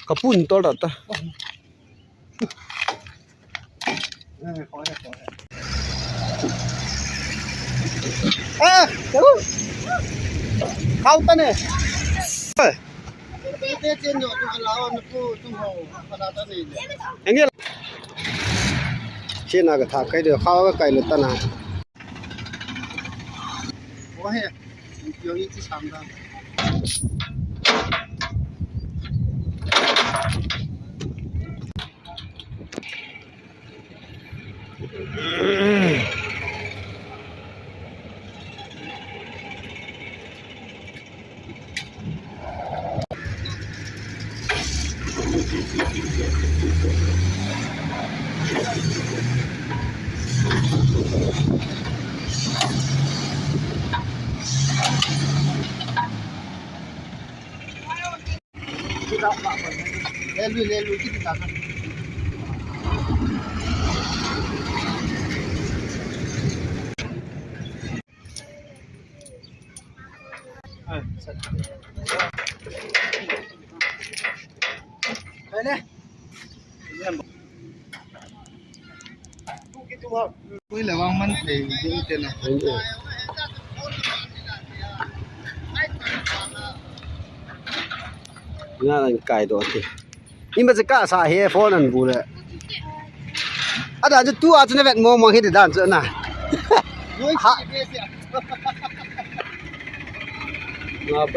ກະປຸ້ນໂຕລະຕະ ເອີ ເຂົ້າຕະນີ້ ເອີ ເຮັດນາກະທາໄກເດີ ເຂົ້າໄກເລີຍຕະນາ.ງານອັນກາຍໂດດຕິ ນີ້ມັນຈະກະສາເຮໂຟນນັ້ນກູແຫຼະ ອາຈານຈະຕົວະຈະໃນແວດມອງມອງເຮັດໃຫ້ດ້ານເຈົ້ານະ ຮະ ມາໄປ